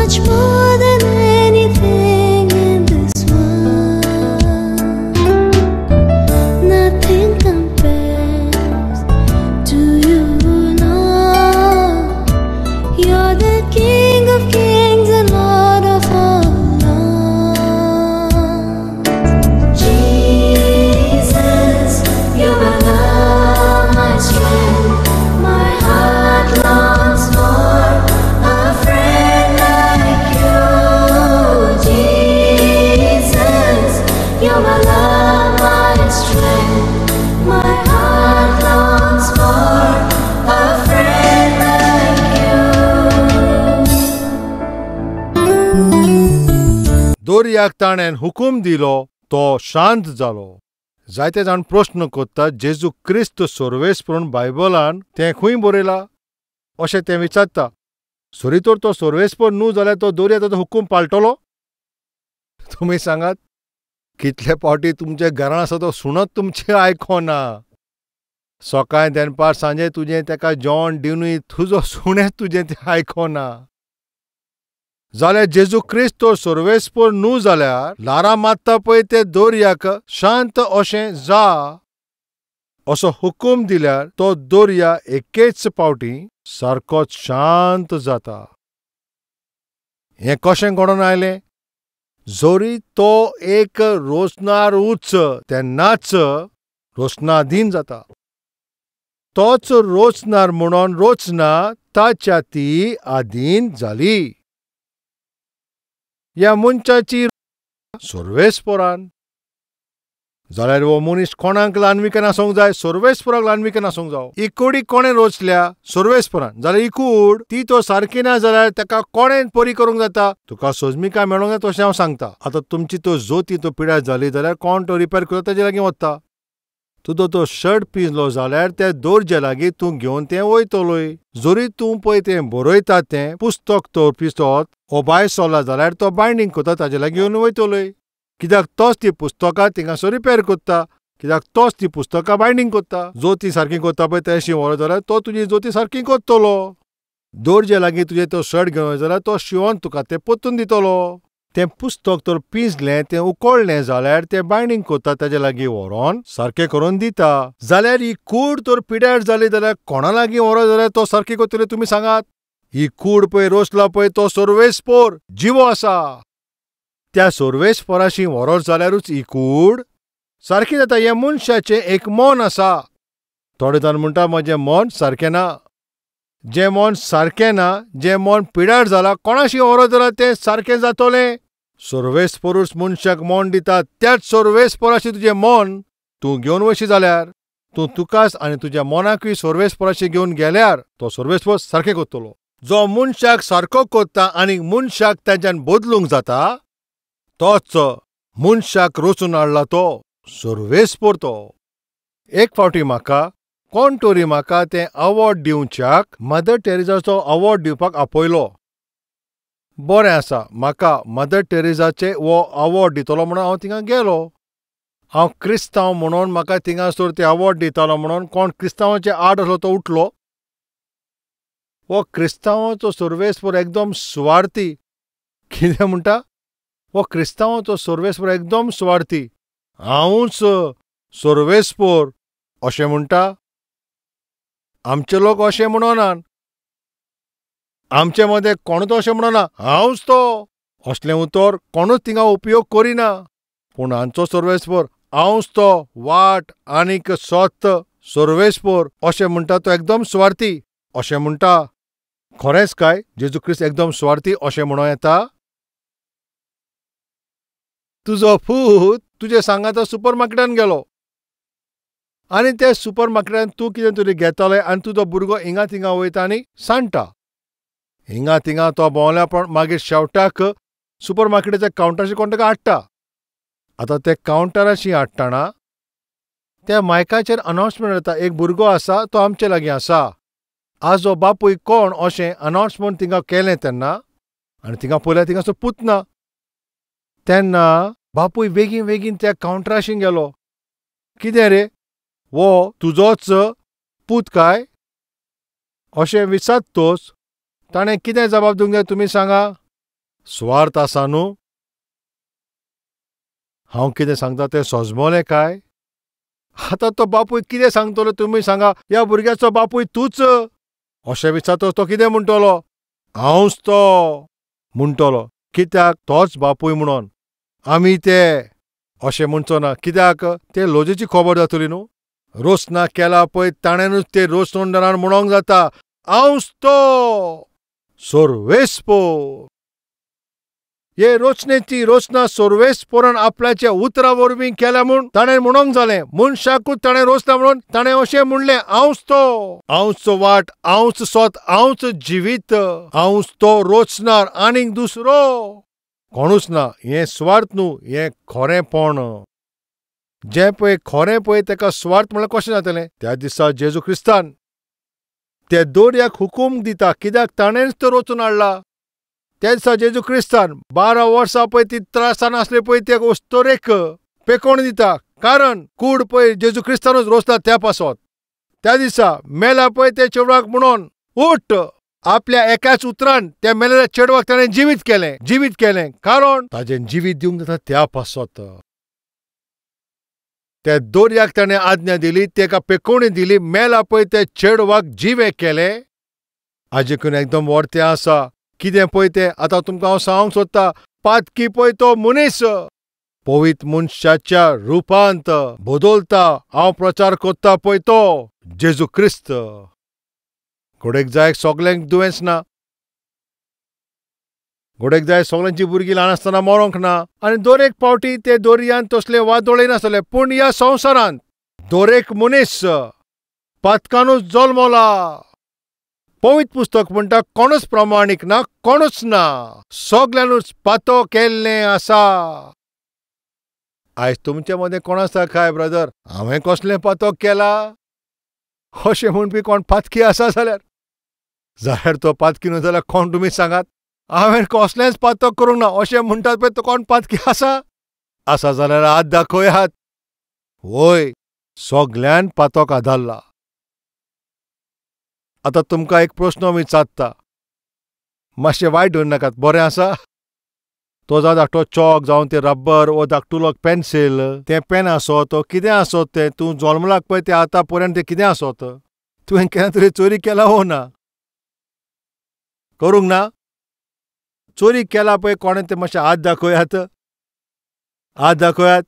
much more than anything in this world. Nothing compares to you, Lord. You're the King of kings and Lord of all lords. Jesus, you're my love, my strength. My heart longs for a friend like you. Jesus, you're my love, my strength. My heart longs for a friend like you. दोरयाक ताणें हुकूम दिलो, तो शांत जालो. जायते जाण प्रस्न करतात, जेजू क्रिस्त सोर्वेस्पर बायबलान तें खंय बरयलां अशें तें विचारता. सरी तर तो सोर्वेस्पर न्हू जाल्यार तो दोरया ताचो हुकूम पाळटलो? तुमी सांगात, कितले फावटी तुमच्या घरान आसा तो सुणोच तुमचें आयकोना. सकाळीं दनपार सांजे तुजें ताका जेवण दिवनूय तुजो सुणेंच तुजें तें आयकोना. जाल्यार जेजू क्रिस्त तो सोर्वेस्पर न्हू जाल्यार ल्हारां मारता पळय ते दोरयाक शांत अशें जा असो हुकूम दिल्यार तो दोरया एकेच फावटी सारकोच शांत जाता. हें कशें घडोवन आयलें? जरी तो एक रोसनारूच तेन्नाच रोसनाधीन जाता. तोच रोसनार म्हणून रोचना ताच्या ती आधीन जाली. ह्या मनशाची सोर्वेस्परान जाल्यार हो मनीस कोणाक ल्हानविकान आसूंक जाय? सोर्वेस्पराक ल्हानविकान आसूंक जावो. ही कोडी कोणें रोचल्या? सोर्वेस्परान. जाल्यार ही कूड ती तो सारकी ना जाल्यार ताका कोणें बरी करूंक जाता? तुका सोजमिकाय मेळोंक जाय तशें हांव सांगता. आतां तुमची तो जोती तो पिड्यार जाली जाल्यार कोण तो रिपेर करता ताजे लागीं वता. तुजो तो शर्ट पिंजलो जाल्यार त्या दोरजे लागीं तूं घेवन तें वयतलोय. जरी तूं पळय तें बरयता तें पुस्तक तो पिसत ओ बाय सोल्ला जाल्यार तो बायंडींग करता ताजे लागीं घेवन वयतलोय. कित्याक तोच ती पुस्तकां थिंगासर रिपेर करता, कित्याक तोच ती पुस्तकां बायंडींग करता. जोती सारकी करता पळय तेशी व्हरत जाल्यार तो तुजी जोती सारकी करतलो. दोरजे लागीं तुजें तो शर्ट घेवन जाल्यार तो शिंवोन तुका तें परतून दितलो. तें पुस्तक तर पिंजलें तें उकळ्ळें जाल्यार तें बायंडींग करता ताजे लागीं व्हरोन सारकें करून दिता. जाल्यार ही कूड तर पिड्यार जाली जाल्यार कोणा लागीं व्हरत जाल्यार तो सारकी करतलो तुमी सांगात? ही कूड पळय रोसला पळय तो सोर्वेस्पोर जिवो आसा. त्या सोर्वेस्पोराशी व्हरत जाल्यारूच ही कूड सारकी जाता. हें मनशाचें एक मन आसा. थोडे जाण म्हणटा म्हजें मन सारकें ना. जें मन सारकें ना, जें मन पिड्यार जालां, कोणाशी व्हरत जाल्यार तें सारकें जातलें? सोर्वेस्पोरूच मनशाक मन दिता. त्याच सोर्वेस्पोराशी तुजें मन तूं घेवन वयशी जाल्यार तूं तुकाच आनी तुज्या मनाकूय सोर्वेस्पोराशी घेवन गेल्यार तो सोर्वेस्पोर सारकें करतलो. जो मनशाक सारको करता आनी मनशाक ताच्यान बदलूंक जाता तोच मनशाक रचून हाडला तो सोर्वेस्पोर. तो एक फावटी म्हाका कोण तरी म्हाका तें अवॉर्ड दिवच्याक मदर टेरेसाचो अवॉर्ड दिवपाक आपयलो. बरें आसा, म्हाका मदर टेरेसाचे हो अवॉर्ड दितलो म्हणून हांव थिंगा गेलो. हांव क्रिस्तांव म्हणून म्हाका थिंगासर ते अवॉर्ड दितालो म्हणून कोण क्रिस्तांवाचे आड आसलो तो उठलो. हो क्रिस्तांवाचो सोर्वेस्पोर एकदम सुवार्थी. कितें म्हणटा? हो क्रिस्तांवाचो सोर्वेस्पोर एकदम सुवार्थी. हांवूच सोर्वेस्पोर अशें म्हणटा? आमचे लोक अशें म्हणनात. आमचे मदें कोणूच अशें म्हणना हांवच तो. असलें उतर कोणूच थिंगा उपयोग करिना. पूण हांचो सोर्वेस्पोर हांवच तो वाट आनीक सत सोर्वेस्पोर अशें म्हणटा तो एकदम सुवार्थी अशें म्हणटा. खरेंच काय जेजू क्रिस्त एकदम सुवार्थी अशें म्हणूं येता? तुजो पूत तुजे सांगाता सुपर मार्केटान गेलो आनी त्या सुपर मार्केटान तूं कितें तरी घेतालें आनी तुजो भुरगो हिंगा थिंगा वयता आनी सांडटा. हिंगा थिंगा तो भोंवल्या पण मागीर शेवटाक सुपर मार्केटाच्या कावंटराशी कोण ताका हाडटा. आतां ते कावंटराशी हाडटना त्या मायकाचेर अनावन्समेंट जाता, एक भुरगो आसा तो आमचे लागीं आसा, आजो बापूय कोण अशें अनावन्समेंट थिंगा केलें तेन्ना आनी थिंगा पळयल्यार थिंगासो पूत ना. तेन्ना बापूय बेगीन बेगीन त्या कावंटराशी गेलो. कितें रे, वो तुजोच पूत काय अशें विचारतोच ताणें कितें जबाब दिवंक जाय तुमी सांगा? सुवार्थ आसा न्हू? हांव कितें सांगता तें सोजमोलें काय? आतां तो बापूय कितें सांगतलो तुमी सांगा? ह्या भुरग्याचो बापूय तूंच अशें विचारतो तो कितें म्हणटलो? हांवच तो म्हणटलो. कित्याक? तोच बापूय म्हणून आमी ते अशें म्हणचो ना. कित्याक? ते लजेची खबर जातली न्हू. रोसना केला पळय ताणेंनूच ते रोसणदारान म्हणोंक जाता हांवच तो सोर्वेस्पोर. हे रोचनेची रोचना सोर्वेस्पोरान आपल्याच्या उतरा वरवीं केल्या म्हूण ताणें म्हणोंक जालें. मनशाकूच ताणें रोचना म्हणून ताणें अशें म्हणलें हांवच तो, हांवच वाट, हांवच सोत, हांवच जिवीत, हांवच तो रोचणार, आनीक दुसरो कोणूच ना. हें स्वार्थ न्हू, हें खरेंपण. जें पळय खरें पळय ताका स्वार्थ म्हणल्यार कशें जातलें? त्या दिसा जेजू क्रिस्तान त्या दोरयाक हुकूम दिता, कित्याक ताणेंच तो रोचून हाडला. त्या दिसा जेजू क्रिस्तान 12 वर्सां पळय ती त्रासान आसले पळय ते अस्तोरेक पेकोण दिता, कारण कूड पळय जेजू क्रिस्तानूच रोसता त्या पासत. त्या दिसा मेला पळय त्या चेडवाक म्हणून उठ, आपल्या एकाच उतरान त्या मेलेल्या चेडवाक ताणें जिवीत केलें, जिवीत केलें, कारण ताजें जिवीत दिवंक जाता त्या पासत. त्या दोरयाक ताणें आज्ञा दिली, ताका पेकोवणी दिली, मेला पळय त्या चेडवाक जिवें केलें. हाजेकून एकदम वर्तें आसा कितें पळय तें आतां तुमकां हांव सांगूंक सोदता. पातकी पळय तो मनीस पवित्र मनशाच्या रुपांत बदलता. हांव प्रचार करता पळय तो जेजू क्रिस्त. घोडेक जाय सगल्यांक दुयेंस ना, घोडेक जाय सगल्यांची भुरगीं ल्हान आसतना मरोंक ना, आनी दर एक फावटी ते दोरयान तसले वादळ येनासले. पूण ह्या संवसारांत दरेक मनीस पातकानूच जल्मला. पवित्र पुस्तक म्हणटा कोणूच प्रमाणीक ना, कोणूच ना, सगल्यांनूच पातो केल्लें आसा. आयज तुमचे मदें कोण आसा काय ब्रदर हांवें कसलें पातक केला अशें म्हणपी कोण पातकी आसा जाल्यार, जाल्यार तो पातकी न्हू जाल्यार कोण तुमी सांगात? हांवें कसलेंच पातक करूंक ना अशें म्हणटात पळय तो कोण पातकी आसा? आसा जाल्यार हात दाखयात. वय, सगल्यान पातक आदारला. आतां तुमकां एक प्रस्न विचारता, मातशें वायट धरून नाकात, बरें आसा? तो जावं धाकटो चॉक, जावं तें रब्बर वो धाकटुलो पेन्सील, तें पेन आसत कितें आसत तें, तूं जल्मलाक पळय तें आतां पर्यंत तें कितें आसत, तुवें केन्ना तरी चोरी केला वो ना? करूंक ना? चोरी केला पळय कोणें तें मातशें हात दाखयात, हात दाखयात.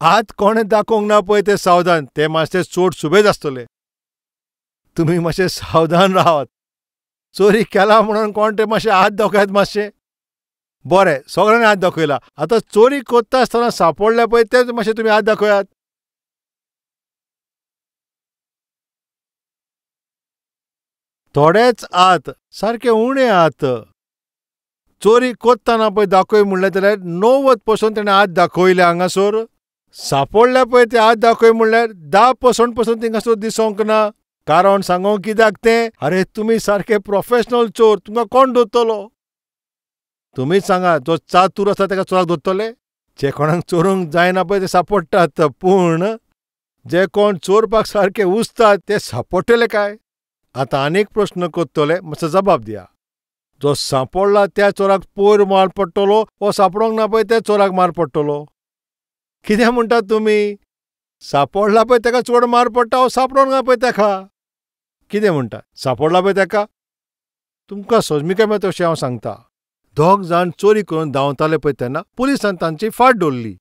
हात कोणें दाखोवंक ना पळय तें सावधान, तें मातशें चोड सुबेज आसतलें, तुमी मातशें सावधान रावात. चोरी केला म्हणून कोण तें मातशें हात दाखयात मातशें. बरें, सगळ्यांनी हात दाखयला. आतां चोरी करता आसतना सांपडले पळय तें मातशें तुमी हात दाखयात. थोडेच हात, सारके उणे हात. चोरी करतना पळय दाखय म्हणलें जाल्यार 90% ताणें हात दाखयले हांगासर. सांपडले पळय ते हात दाखय म्हणल्यार 10% पसून थिंगासर दिसोंक ना. कारण सांगो कित्याक तें? अरे तुमी सारके प्रोफेशनल चोर, तुमकां कोण धरतलो? तुमीच सांगा, जो चातूर आसा ताका चोराक धरतले? जे कोणाक चोरूंक जायना पळय ते सांपडटात, पूण जे कोण चोरपाक सारके उस्तात ते सांपडटले काय? आतां आनीक प्रस्न करतले, मातसो जबाब दिया. जो सांपडला त्या चोराक पयर मार पडटलो वो सांपडोंक ना पळय त्या चोराक मार पडटलो? कितें म्हणटात तुमी? सांपडला पळय ताका चड मार पडटा वो सांपडोंक ना पळय ताका? कितें म्हणटा? सांपडला पळय ताका? तुमकां सोजमिकाय मेळटा तशें हांव सांगता. दोग जाण चोरी करून धांवताले पळय तेन्ना पुलिसान तांची फाट दवरली.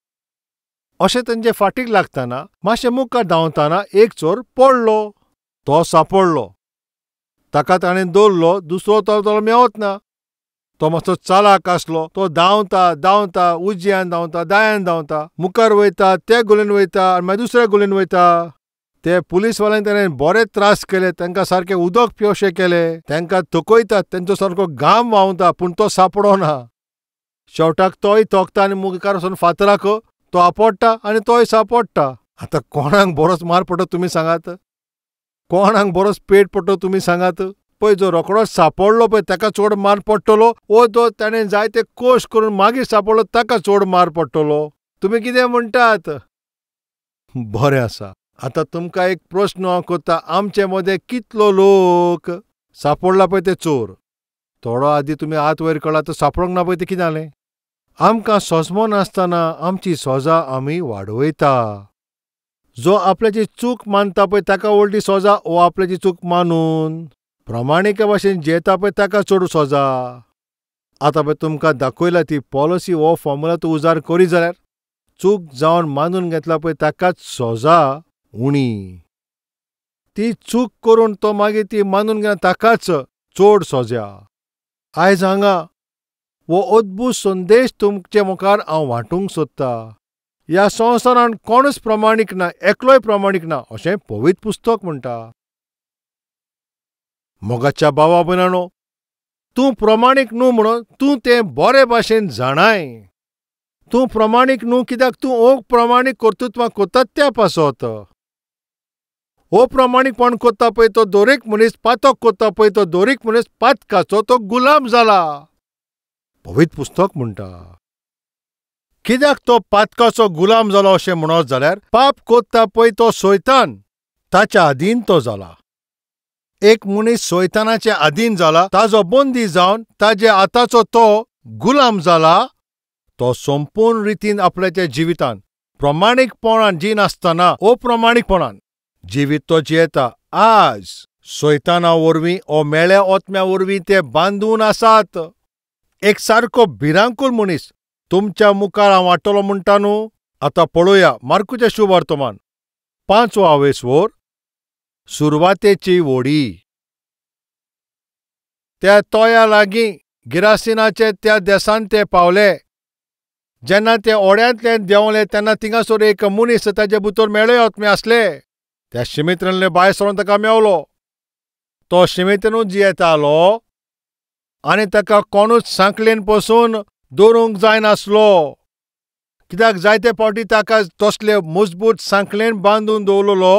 अशें तांचे फाटीक लागतना मातशें मुखार धांवतना एक चोर पडलो, तो सांपडलो, ताका ताणें दवरलो. दुसरो तो मेवत ना, तो मातसो चालाक आसलो, तो धांवता धांवता उजव्यान धांवता दायान धांवता, मुखार वयता त्या गोलयेन वयता आनी मागीर दुसऱ्या गोलयेन वयता. ते पुलीसवाल्यांनी ताणें बरे त्रास केले, तांकां सारकें उदक पिवशें केलें, तांकां थकयतात, तांचो सारको घाम व्हांवता, पूण तो सांपडना. शेवटाक तोय थकता आनी मुखार वचून फातराक तो आपडटा आनी तोय सांपडटा. आतां कोणाक बरोच मार पडटा तुमी सांगात? कोणाक बरोच पेट पडटलो तुमी सांगात? पळय जो रोकडोच सांपडलो पळय ताका चड मार पडटलो वो जो ताणें जायते कश्ट करून मागीर सांपडलो ताका चड मार पडटलो? तुमी कितें म्हणटात? बरें आसा. आतां तुमकां एक प्रस्न हांव करता, आमचे मदें कितलो लोक सांपडला पळय ते चोर, थोडो आदी तुमी हात वयर काडला तो सापडोंक ना पळय तें कितें जालें? आमकां सोजमो नासतना आमची सोजा आमी वाडयता. जो आपल्याची चूक मानता पळय ताका व्हडली सोजा, वो आपल्याची चूक मानून प्रमाणिका भाशेन जियेता पळय ताका चड सोजा. आतां पळय तुमकां दाखयला ती पॉलिसी हो फॉर्मुला तूं उजार करी जाल्यार चूक जावन मानून घेतला पळय ताकाच सोजा उणी. ती चूक करून तो मागीर ती मानून घेना ताकाच चड सोज्या. आयज हांगा हो अद्भूत संदेश तुमचे मुखार हांव वांटूंक सोदता. ह्या संवसारान कोणूच प्रमाणीक ना, एकलोय प्रमाणीक ना अशें पवित्र पुस्तक म्हणटा. मोगाच्या भावा भयणांनो, तूं प्रमाणीक न्हू म्हणून तूं तें बरे भाशेन जाणाय. तूं प्रमाणीक न्हू कित्याक तूं अप्रमाणीक कर्तृत्वां करता त्या पासत. अप्रमाणीकपण करता पळय तो दरेक मनीस पातक करता पळय तो दरेक मनीस पातकाचो तो गुलाम जाला. पवित्र पुस्तक म्हणटा. कित्याक तो पातकाचो गुलाम जालो अशें म्हणत जाल्यार पाप करता पळय तो सैतान ताच्या अधीन तो जाला. एक मनीस सैतानाचे अधीन जाला, ताजो बंदी जावन ताजे आताचो तो गुलाम जाला. तो संपूर्ण रितीन आपल्याच्या जिवितान प्रमाणीकपणान जिनासतना अप्रमाणीकपणान जिवीत तो जियेता. आज सैताना वरवीं ओ मेळ्या ओतम्या वरवीं ते बांदून आसात. एक सारको भिरांकूळ मनीस तुमच्या मुखार हांव वाडटलो म्हणटा न्हू. आतां पळोवया मार्कुचें शुभ वर्तमान 5वो आवेसवर सुरवातेची वोडी. त्या तोया लागीं गिरासिनाचे त्या देसान ते पावले. जेन्ना ते ओड्यांतल्यान देंवले तेन्ना थिंगासर एक मनीस ताजे भितर मेळे ओतमे आसले. त्या शिमेत्रेंतले भायर सरून ताका मेवलो. तो शिमेत्रेनूच जियेतालो आनी ताका कोणूच सांकळेन पसून दवरूंक जायनासलो. कित्याक जायते फावटी ताका तसले मजबूत सांकळेन बांदून दवरलेलो,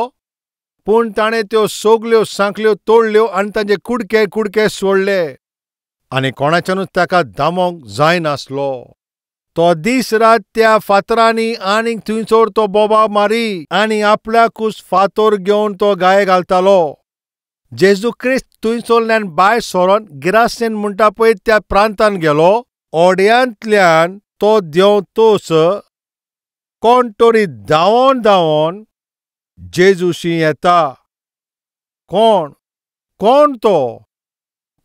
पूण ताणें त्यो सगल्यो सांकळ्यो तोडल्यो आनी ताजे कुडके कुडके सोडले आनी कोणाच्यानूच ताका दामोंक जायनासलो. तो दीस रात त्या फातरांनी आनीक थंयसर तो बोबा मारी आनी आपल्याकूच फातर घेवन तो गाये घालतालो. जेजू क्रिस्त थंयसरल्यान भायर सरोन गिरासेन म्हणटा पळय त्या प्रांतान गेलो. ओड्यांतल्यान तो देंवतोच कोण तरी धांवोन धांवोन जेजूशी येता. कोण कोण तो?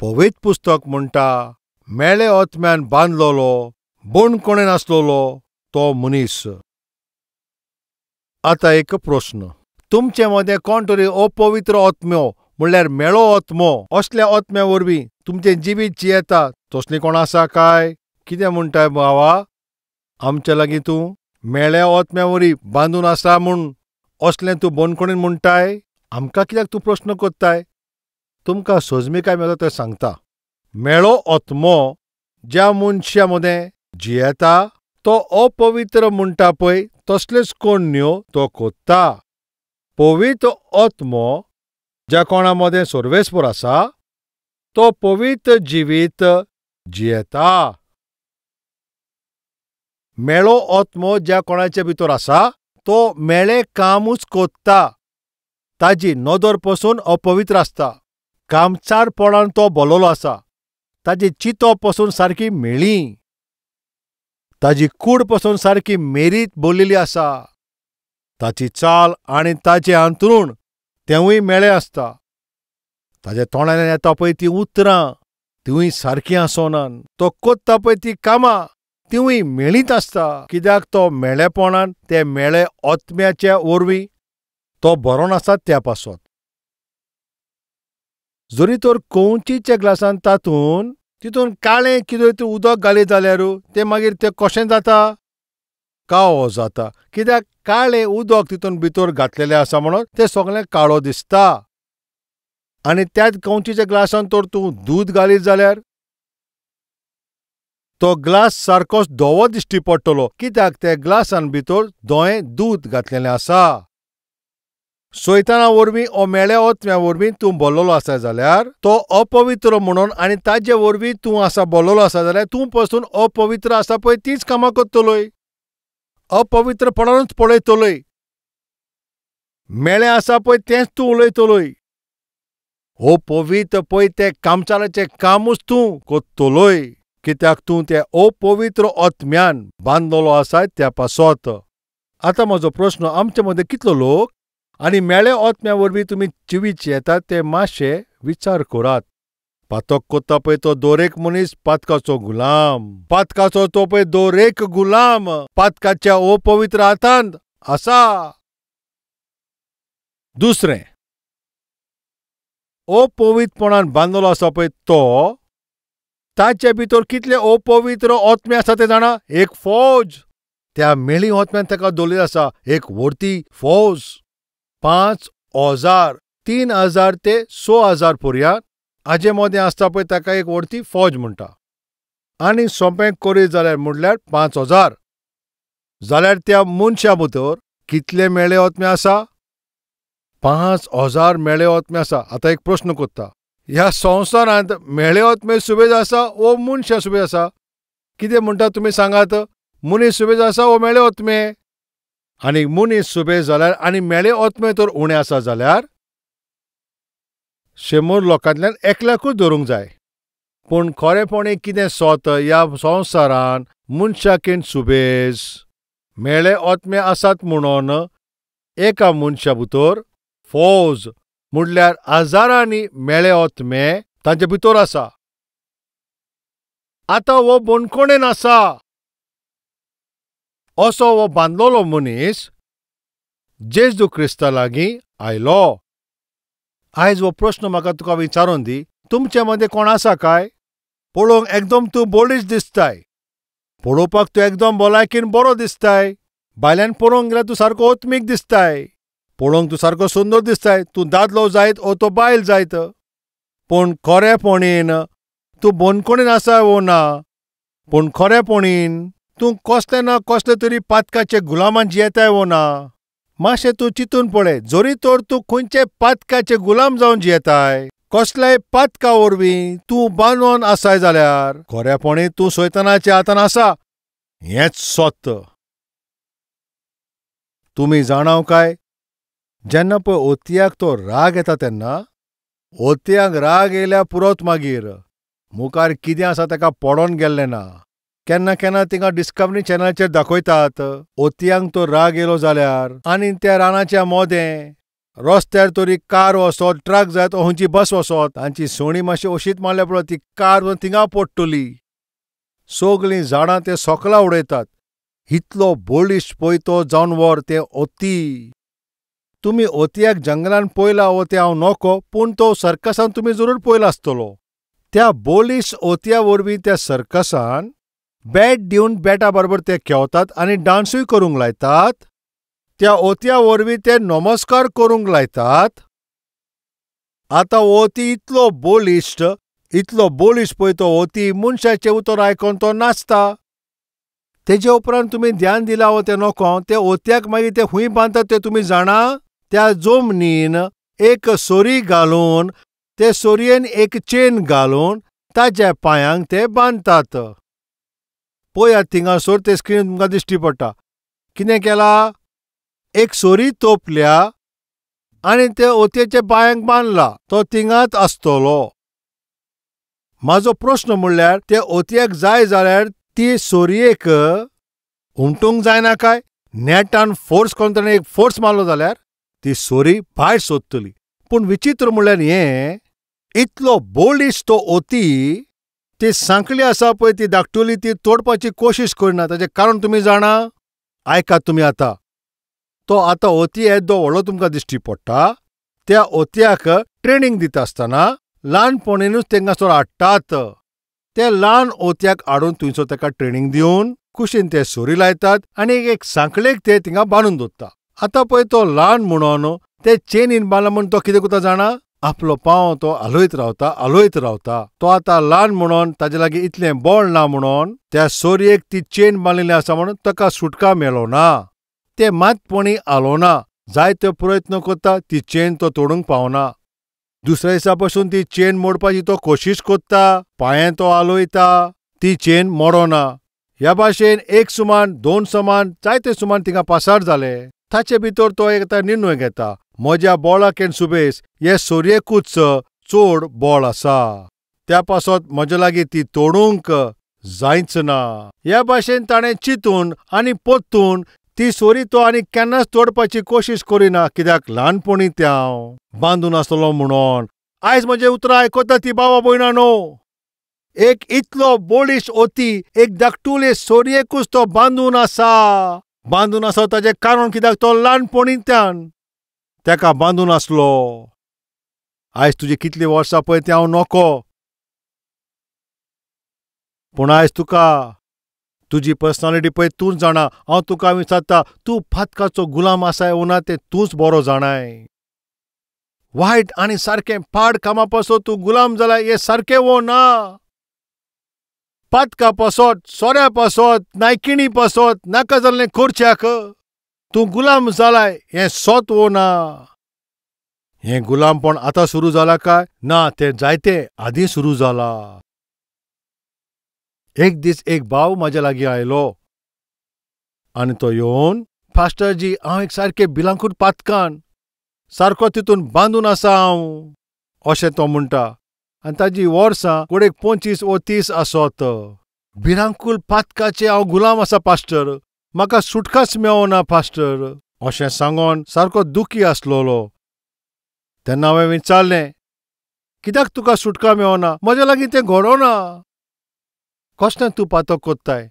पवित्र पुस्तक म्हणटा मेळे ओतम्यान बांदलोलो बणकोणेन आसलोलो तो मनीस. आतां एक प्रस्न, तुमचे मदें कोण तरी अपवित्र ओतम्यो म्हणल्यार मेळो ओतमो असल्या ओतम्या वरवीं तुमचें जिवीत जियेता तसली कोण आसा काय? कितें म्हणटाय भावा, आमच्या लागीं तूं मेळ्या ओतम्या वरी बांदून आसा म्हूण असलें तूं बणकोणेन म्हणटाय? आमकां कित्याक तूं प्रस्न करताय? तुमकां सोजमिकाय मेळटा तें सांगता. मेळो ओतमो ज्या मनशा मदें जियेता तो अपवित्र म्हणटा पळय तसलेच कोण्यो तो कोत्ता. पवित्र ओतमो ज्या कोणा मदें सर्वेस्पर आसा तो पवित्र जिवीत जियेता. मेळो ओतमो ज्या कोणाचे भितर आसा तो मेळे कामूच कोत्ता. ताजी नदर पसून अपवित्र आसता. कामचारपणान तो बोलोलो आसा. ताजी चिंतप पसून सारकी मेळी, ताजी कूड पसून सारकी मेरीत बोल्लेली आसा. ताची चाल आनी ताचें अंतरूण तेंवूय मेळें आसता. ताज्या तोंडांतल्यान येता पळय तीं उतरां तिवूय सारकीं आसनात. तो कोत्ता पळय तीं कामां तिवूय मेळीत आसता. कित्याक तो मेळेपणान ते मेळे ओतम्याचे वरवीं तो बरो आसा त्या पासत. जरी तर कंवचीच्या ग्लासान तातूंत तितून काळें कितें तरी उदक घालीत जाल्यार तें मागीर तें कशें जाता? काळो जाता. कित्याक काळें उदक तितून भितर घातलेलें आसा म्हणून तें सगळें काळो दिसता. आनी त्याच कंवचीच्या ग्लासान तर तूं दूद घालीत जाल्यार तो ग्लास सारकोच धवो दिश्टी पडटलो. कित्याक त्या ग्लासान भितर धवें दूद घातलेलें आसा. सैताना वरवीं ओ मेळ्या ओतम्या वरवीं तूं बोल्लोलो आसा जाल्यार तो अपवित्र म्हणून आनी ताजे वरवीं तूं आसा बोल्लोलो आसा जाल्यार तूं पसून अपवित्र आसा पळय तीच कामां करतलोय. अपवित्रपणानूच पळयतलोय. मेळें आसा पळय तेंच तूं उलयतलोय. हो पवित्र पळय तें कामचाराचें कामूच तूं कोत्तलोय, कित्याक तूं ते अपवित्र आत्म्यान बांदलेलो आसाय त्या पासत. आतां म्हजो प्रस्न, आमचे मदें कितलो लोक आनी मेळे आत्म्या वरवीं तुमी जिवीत येतात ते मातशे विचार करात. पातक कोत्ता पळय तो दरेक मनीस पातकाचो गुलाम, पातकाचो तो पळय दरेक गुलाम पातकाच्या अपवित्र हातांत आसा. दुसरें, अपवित्रपणान बांदलेलो आसा पळय तो, ताचे भितर कितले अपवित्र आत्मे आसा ते जाणा? एक फौज. त्या मेळी आत्म्यान ताका दवरिल्ली आसा एक व्हडती फौज. 5,000, 3,000 ते 6,000 पर्यंत हाजे मदें आसता पळय ताका एक व्हडती फौज म्हणटा. आनी सोंपें करीत जाल्यार म्हणल्यार 5,000. जाल्यार त्या मनशा भितर कितले मेळे आत्मे आसा? 5,000 मेळे आत्मे आसा. आतां एक प्रस्न कोत्ता, ह्या संवसारांत मेळे आत्मे सुबेज आसा वो मनशां सुबेज आसा? कितें म्हणटा तुमी सांगात? मनीस सुबेज आसा वो मेळे आत्मे? आनी मनीस सुबेज जाल्यार आनी मेळे आत्मे तर उणें आसा जाल्यार 100 लोकांतल्यान एकल्याकूच धरूंक जाय. पूण खरेपणी कितें सोत, ह्या संवसारान मनशाकेन सुबेज मेळे आत्मे आसात म्हणून एका मनशा भितर फौज म्हणल्यार हजारांनी मेळे आत्मे तांचे भितर आसा. आतां हो बंदखणेन आसा. असो हो बांदलेलो मनीस जेजू क्रिस्ता लागीं आयलो. आयज हो प्रस्न म्हाका तुका विचारून दी, तुमचे मदें कोण आसा काय? पळोवंक एकदम तूं बळिश्ट दिसताय, पळोवपाक तूं एकदम भलायकेन बरो दिसताय, भायल्यान पळोवंक गेल्यार तूं सारको आत्मीक दिसताय, पळोवंक तूं सारको सुंदर दिसताय, तूं दादलो जायत ओ तो बायल जायत, पूण खरेपणीन तूं बंदखणीन आसा वो ना, पूण खरेपणीन तूं कसले ना कसले तरी पातकाचे गुलामान जियेताय वो ना? मातशें तूं चिंतून पळय, जरी तर तूं खंयचे पातकाचे गुलाम जावन जियेताय, कसल्याय पातका वरवीं तूं बांदून आसाय जाल्यार खरेपणी तूं सैतानाच्या हातान आसा. हेंच सत्य. तुमी जाणाव काय, जेन्ना पळय ओतयाक तो राग येता तेन्ना ओतयाक राग येयल्यार पुरोत, मागीर मुखार कितें आसा ताका पडोन गेल्लें ना. केन्ना केन्ना तिंगा डिस्कवरी चॅनलाचेर दाखयतात, ओतयांक तो राग येयलो जाल्यार आनी त्या रानाच्या मोदें रस्त्यार तरी कार वचत, ट्रक जायत, खंयची बस वचत, तांची सोणी मातशी अशीच मारल्यार पुरो, ती कार थिंगा पडटली. सगळीं झाडां ते सोकलां उडयतात. इतलो बळिश्ट पळय तो जानवर, तें ओती. तुमी ओतयाक जंगलान पळयला वो तें हांव नको, पूण तो सर्कसान तुमी जरूर पळयला आसतलो. त्या बळिश्ट ओतया वरवीं त्या सर्कसान बॅट दिवन बॅटा बरोबर ते खेळतात आनी डान्सूय करूंक लायतात. त्या ओतया वरवीं ते नमस्कार करूंक लायतात. आतां ओती इतलो बळिश्ट, इतलो बळिश्ट पळय तो ओती मनशाचें उतर आयकोन तो नाचता. तेजे उपरांत तुमी ध्यान दिलां वो तें नको, ते ओतयाक मागीर ते खूंय बांदतात ते तुमी जाणा? त्या जमनीन एक सोरी घालून, ते सोरयेन एक चेन घालून ताज्या पांयांक ते बांदतात. पळयात थिंगासर ते स्क्रीन तुमकां दिश्टी पडटा. कितें केलां, एक सोरी तोपल्या आनी ते ओतयेच्या पांयांक बांदला, तो थिंगाच आसतलो. म्हाजो प्रस्न म्हणल्यार ते ओतयेक जाय जाल्यार ती सोरयेक हुमटूंक जायना काय? नेटान फोर्स करून ताणें एक फोर्स मारलो जाल्यार ती सोरी भायर सोदतली. पूण विचित्र म्हणल्यार हें, इतलो बळिश्ट तो ओती, ती सांखळी आसा पळय ती धाकटुली, ती तोडपाची कोशिश करिना. ताचें कारण तुमी जाणा? आयकात तुमी आतां. तो आतां ओती येदो व्हडलो तुमकां दिश्टी पडटा. त्या ओतयाक ट्रेनींग दिता आसतना ल्हानपणीनूच तेंकासर हाडटात. त्या ल्हान ओतयाक हाडून थंयसर ताका ट्रेनींग दिवन कुशीन ते सोरी लायतात आनी एक सांखळेक ते थिंगा बांदून दवरता. आतां पळय तो ल्हान म्हणून ते चेनीन बांदला म्हूण तो कितें करता जाणा? आपलो पांव तो हालयत रावता, हालयत रावता. तो आतां ल्हान म्हणून ताजे लागीं इतलें बळ ना म्हणून त्या सोरयेक ती चेन बांदिल्ली आसा म्हणून ताका सुटका मेळो ना. ते मातपणी हालोना, जायते प्रयत्न करता, ती चेन तो तोडूंक पावना. दुसऱ्या दिसा पसून ती चेन मोडपाची तो कोशिश करता, पांयें तो हालयता, ती चेन मोडना. ह्या भाशेन एक सुमान, दोन सुमान, जायते सुमान थिंगा पासार जाले. ताचे भितर तो एकदां निर्णय घेता, म्हज्या बोळाक एन सुबेस हे सोरयेकूच चड बळ आसा, त्या पासत म्हजे लागीं ती तोडूंक जायच ना. ह्या भाशेन ताणें चिंतून आनी पोत्तून ती सोरी तो आनी केन्नाच तोडपाची कोशिश करिना, कित्याक ल्हानपणी तें हांव बांदून आसलो म्हणून. आयज म्हजें उतरां आयकता ती बाबा भयणा न्हू, एक इतलो बळिश्ट ओती एक धाकटुले सोरयेकूच तो बांदून आसा. बांदून आसा ताजें कारण कित्याक तो ल्हानपणींतल्यान तेका बांदून आसलो. आयज तुजी कितलीं वर्सां पळय तें हांव नको, पूण आयज तुका तुजी पर्सनालिटी पळय तूंच जाणा. हांव तुका विचारता, तूं फातकाचो गुलाम आसाय वो ना तें तूंच बरो जाणाय. वायट आनी सारकें पाड कामा पासत तूं गुलाम जालाय हें सारकें वो ना. पातका पासत, सोऱ्या पासत, नायकिणी पासत, नाका जाल्लें करच्याक तूं गुलाम जालाय हें सत वो ना. हें गुलामपण आतां सुरू जालां काय ना, तें जायते आदीं सुरू जालां. एक दीस एक भाव म्हाज्या लागीं आयलो आनी तो येवन, पास्टरजी हांव एक सारकें भिलांकूट पातकान सारको तितून बांदून आसा हांव, अशें तो म्हणटा. आनी ताजी वर्सां कोडेक 25 वो 30 आसत. भिरांकूल पातकाचें हांव गुलाम आसा पास्टर, म्हाका सुटकाच मेवना पास्टर, अशें सांगोन सारको दुखी आसलोलो. तेन्ना हांवें विचारलें, कित्याक तुका सुटका मेवना, म्हज्या लागीं तें घडोना, कसलें तूं पातक कोत्ताय?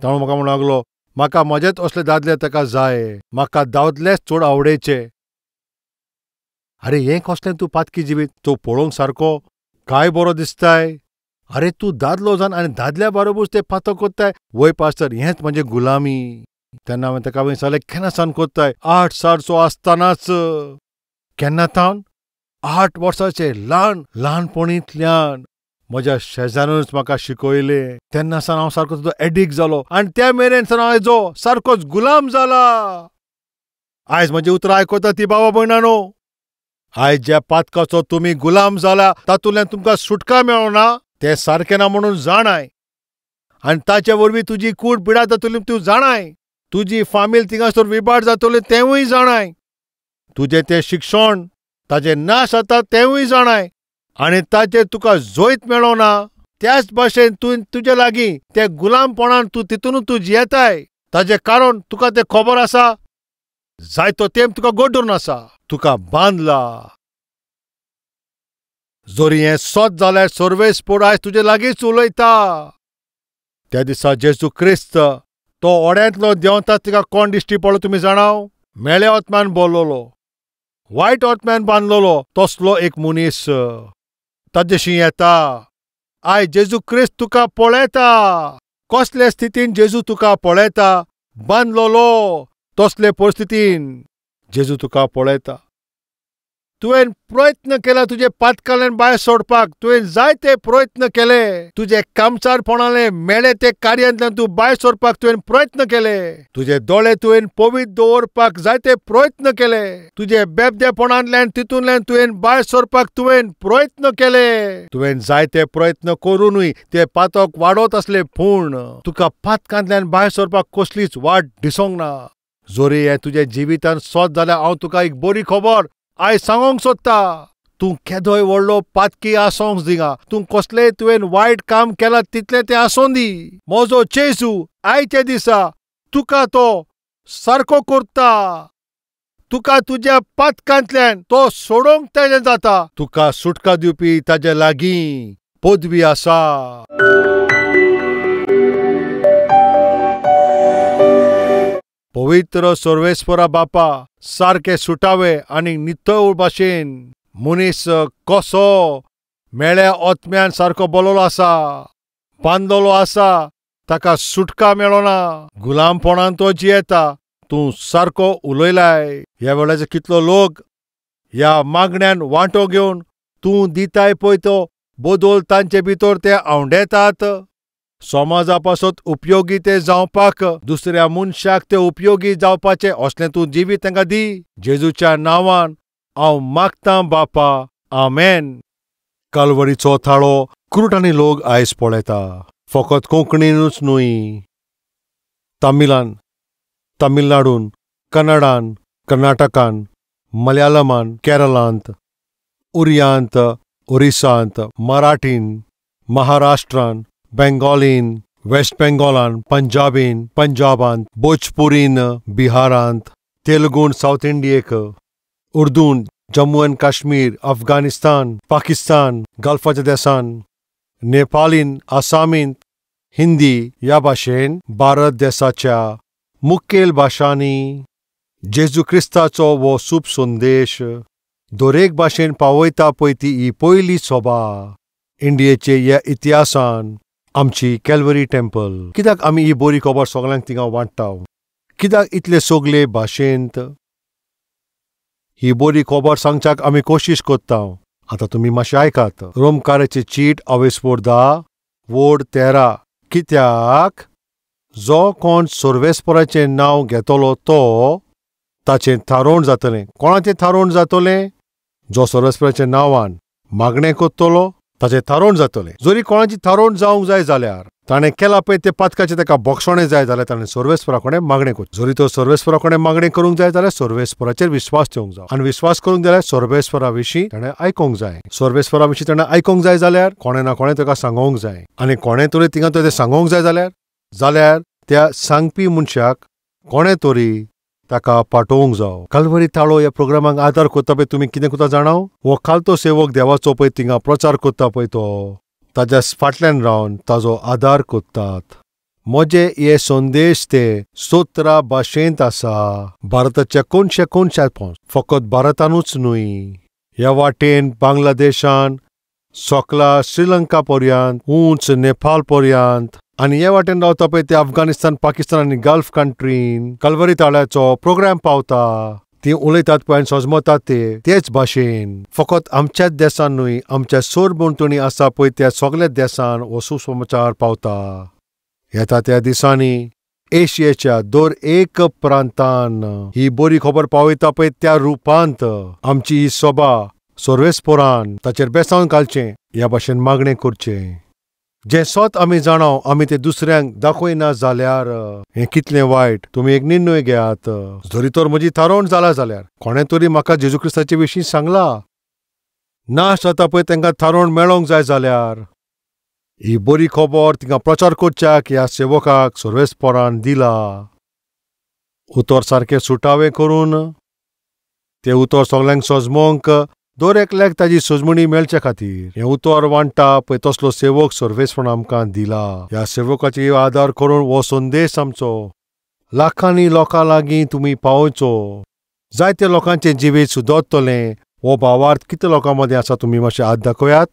ताणें म्हाका म्हणूंक लागलो, म्हाका म्हजेच असले दादले ताका जाय, म्हाका दादलेच चड आवडेचे. आरे हें कसलें तूं पातकी जिवीत, तूं पळोवंक सारको काय बरो दिसताय, आरे तूं दादलो जावन आनी दादल्या बरोबर तें पातक कोत्ताय. वय पास्टर, हेंच म्हजें गुलामी. तेन्ना हांवें ताका विचारलें, केन्ना सावन कोत्ताय? 8 सारचो आसतनाच. केन्ना तावन? 8 वर्सांचे ल्हान ल्हानपणींतल्यान म्हज्या शेजाऱ्यानूच म्हाका शिकयलें. तेन्ना सावन हांव सारको तुजो एडिक्ट जालो आनी त्या मेरेन सावन हांव हेजो सारकोच गुलाम जाला. आयज म्हजी उतरां आयकता ती बाबा भयणा न्हू, आयज ज्या पातकाचो तुमी गुलाम जाला तातूंतल्यान तुमकां सुटका मेळना तें सारकें ना म्हणून जाणाय, आनी ताचे वरवीं तुजी कूड पिडा जातली तूं जाणाय, तुजी फामील थिंगासर विबाड जातली तेंवूय जाणाय, तुजें तें शिक्षण ताजें नाश जाता तेंवूय जाणाय, आनी ताचेर तुका जैत मेळना. त्याच भाशेन तूं तुजे लागीं ते गुलामपणान तूं तितूनच तूं जियेताय, ताजें कारण तुका तें खबर आसा, जायतो तेंप तुका गोड धरून आसा, तुका बांदला. जरी हें सत जाल्यार सर्वेस्पोर आयज तुजे लागींच उलयता. त्या दिसा जेजू क्रिस्त तो ओड्यांतलो देंवता, तिका कोण दिश्टी पडलो तुमी जाणाव? मेळे ओतम्यान बोल्लोलो, वायट ओतम्यान बांदलोलो तसलो एक मनीस ताजेशी येता. आयज जेजू क्रिस्त तुका पळयता. कसले स्थितीन जेजू तुका पळयता? बांदलोलो तसले परिस्थितीन जेजू तुका पळयता. तुवें प्रयत्न केला तुजे पातकाल्यान भायर सोडपाक, तुवें जायते प्रयत्न केले, तुजे कामचारपणाले मेळे ते कार्यांतल्यान तूं भायर सोडपाक तुवें प्रयत्न केले, तुजे दोळे तुवें पवित्र दवरपाक जायते प्रयत्न केले, तुजे बेबदेपणांतल्यान तितूंतल्यान तुवें भायर सोडपाक तुवें प्रयत्न केले. तुवें जायते प्रयत्न करुनूय ते पातक वाडत आसले, पूण तुका पातकांतल्यान भायर सोडपाक कसलीच वाट दिसोंक ना. जरी हें तुज्या जिवितान सत जाल्यार हांव तुका एक बरी खबर आयज सांगोंक सोदता. तूं केदोय व्हडलो पातकी आसोंक दिगा, तूं कसलेंय तुवें वायट काम केलां तितलें तें आसों दी, म्हजो जेजू आयच्या दिसा तुका तो सारको करता. तुका तुज्या पातकांतल्यान तो सोडोवंक ताजें जाता. तुका सुटका दिवपी ताजे लागीं पदवी आसा. पवित्र सर्वेस्परा बापा, सारके सुटावे आनी नितळ भाशेन मनीस कसो मेळ्या ओतम्यान सारको बोलोलो आसा, बांदलोलो आसा, ताका सुटका मेळना, गुलामपणान तो जियेता. तूं सारको उलयलाय. ह्या वेळाचो कितलो लोक ह्या मागण्यान वांटो घेवन तूं दिताय पळय तो बदल तांचे भितर ते आंवडेतात. समाजा पासत उपयोगी ते जावपाक, दुसऱ्या मनशाक ते उपयोगी जावपाचें असलें तूं जिवीत तांकां दी. जेजूच्या नांवान हांव मागतां बापा, आमेन. कालवरीचो थाळो क्रुटांनी लोक आयज पळयता, फकत कोंकणीनूच न्हय, तमिळान, तमिळनाडून, कन्नडान, कर्नाटकान, मलयाळमान, केरळांत, उरियांत, ओरिसांत, मराठीन, महाराष्ट्रान, बेंगॉलीन, वेस्ट बेंगॉलान, पंजाबीन, पंजाबांत, भोजपुरीन, बिहारांत, तेलुगून सावथ इंडियेक, उर्दून जम्मू अँड काश्मीर, अफगाणिस्तान, पाकिस्तान, गल्फाच्या देसान, नेपालीन, आसामींत, हिंदी ह्या भाशेन भारत देसाच्या मुखेल भाशांनी जेजू क्रिस्ताचो हो शुभ संदेश दरेक भाशेन पावयता पळय ती ही पयली सभा इंडियेचे ह्या इतिहासान आमची कॅल्वरी टेम्पल. कित्याक आमी ही बरी खबर सगळ्यांक थिंगा वांट्टा? कित्याक इतले सगळे भाशेंत ही बरी खबर सांगच्याक आमी कोशिश करता? आतां तुमी मातशें आयकात. रोमकाराची चीट अवेस्पोर 10 वोड 13. कित्याक जो कोण सर्वेस्पराचें नांव घेतलो तो ताचें थारोवण जातलें. कोणाचें थारोवण जातलें? जो सर्वेस्पराच्या नांवान मागणें करतलो ताचें थारोवण जातलें. जरी कोणाची थारोवण जावंक जाय जाल्यार ताणें केलां पळय तें पातकाचें ताका बक्षणें जाय जाल्यार ताणें सर्वेस्परा कडेन मागणें करचें. जरी तो सर्वेस्परा कडेन मागणें करूंक जाय जाल्यार सर्वेस्पराचेर विस्वास ठेवंक जाय आनी विस्वास करूंक जाल्यार सर्वेस्परा विशीं ताणें आयकूंक जाय. सर्वेस्परा विशीं ताणें आयकूंक जाय जाल्यार कोणें ना कोणें ताका सांगोंक जाय आनी कोणें तरी थिंगा तें सांगोंक जाय जाल्यार त्या सांगपी मनशाक कोणें तरी ताका पाठोवंक जावो. कालवरी ताळो ह्या प्रोग्रामाक आदार करता पळय तुमी कितें करता जाणाव? हो खालतो सेवक देवाचो पळय थिंगा प्रचार करता पळय तो ताज्या फाटल्यान रावन ताजो आदार करतात. म्हजे हे संदेश ते 17 भाशेंत आसा. भारताच्या कोनशे कोनशात पावस, फकत भारतानूच न्हय, ह्या वाटेन बांगलादेशान, सकला श्रीलंका पर्यंत, उंच नेपाळ पर्यंत आनी हे वाटेन रावता पळय ते अफगाणिस्तान, पाकिस्तान आनी गल्फ कंट्रीन कलवरी ताळ्याचो प्रोग्राम पावता. ती उलयतात पळय आनी सजमतात ते तेच भाशेन. फकत आमच्याच देसान न्हय, आमच्या सरभोंवतणी आसा पळय त्या सगळ्या देसान हो सुसमाचार पावता. येता त्या दिसांनी एशियेच्या दर एक प्रांतान ही बरी खबर पावयता पळय त्या रुपांत आमची ही सभा सर्वेस्परान ताचेर बेसावन घालचें ह्या भाशेन मागणें करचें. जें सत आमी जाणाव आमी तें दुसऱ्यांक दाखयना जाल्यार हें कितलें वायट. तुमी एक निर्णय घेयात. जरी तर म्हजी थारोवण जाला जाल्यार कोणें तरी म्हाका जेजू क्रिस्ताचे विशीं सांगला ना जाता पळय तांकां थारोवण मेळोंक जाय जाल्यार ही बरी खबर तिंगा प्रचार करच्याक ह्या सेवकाक सर्वेस्परान दिला. उतर सारकें सुटावें करून तें उतर सगल्यांक सजमोंक दर एकल्याक ताजी सजमणी मेळचे खातीर हें उतर वांट्टा पळय तसलो सेवक सर्वेस्परान आमकां दिला. ह्या सेवकाचेर आदार करून हो संदेश आमचो लाखांनी लोकां लागीं तुमी पावोवचो. जायते लोकांचें जिवीत सुदरतलें. हो भावार्थ कितले लोकां मदीं आसा तुमी मातशें हात दाखयात.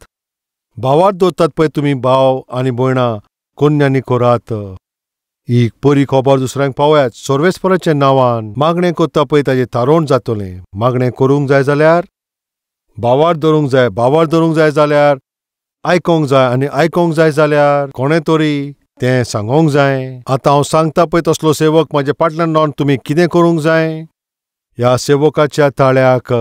भावार्थ दवरतात पळय तुमी भाव आनी भयणां कोन्यांनी करात. ही बरी खबर दुसऱ्यांक पावयात. सर्वेस्पराच्या नांवान मागणें करता पळय ताजें थारोवण जातलें. मागणें करूंक जाय जाल्यार भावार्थ धरूंक जाय. भावार्थ धरूंक जाय जाल्यार आयकोंक जाय आनी आयकोंक जाय जाल्यार कोणें तरी तें सांगोंक जाय. आतां हांव सांगता पळय तसलो सेवक म्हाजे फाटल्यान रावन तुमी कितें करूंक जाय? ह्या सेवकाच्या ताळ्याक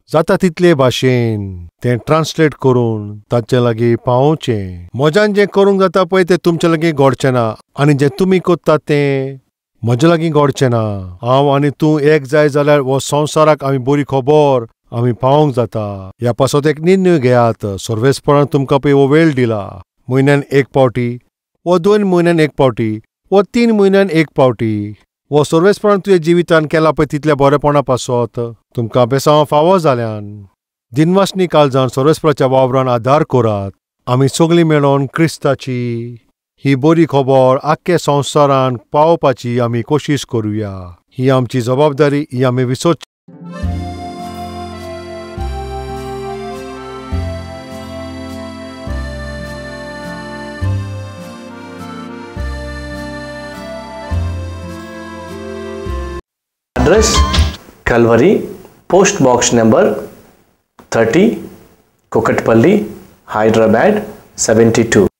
जाता तितले भाशेन तें ट्रान्सलेट करून ताचे लागीं पावोवचें. म्हज्यान जें करूंक जाता पळय तें तुमचे लागीं घडचें ना आनी जें तुमी करतात तें म्हजे लागीं घडचें ना. हांव आनी तूं एक जाय जाल्यार हो संवसाराक आमी बरी खबर आमी पावोवंक जाता. ह्या पासत एक निर्णय घेयात. सर्वेस्परान तुमकां पळय हो वेळ दिला. म्हयन्यान एक पावटी वो 2 म्हयन्यान एक पावटी वो 3 म्हयन्यान एक पावटी वो सर्वेस्परान तुज्या जिवितान केला पळय तितल्या बरेपणा पासत तुमकां बेसांव फावो जाल्यान दिनवासनी काळजान सर्वेस्पराच्या वावरान आदार करात. आमी सगळीं मेळोन क्रिस्ताची ही बरी खबर आख्खे संवसारान पावोवपाची आमी कोशिश करुया. ही आमची जबाबदारी, ही आमी विसरची. Address Calvary, Post Box number 30, Kukatpally, Hyderabad 72.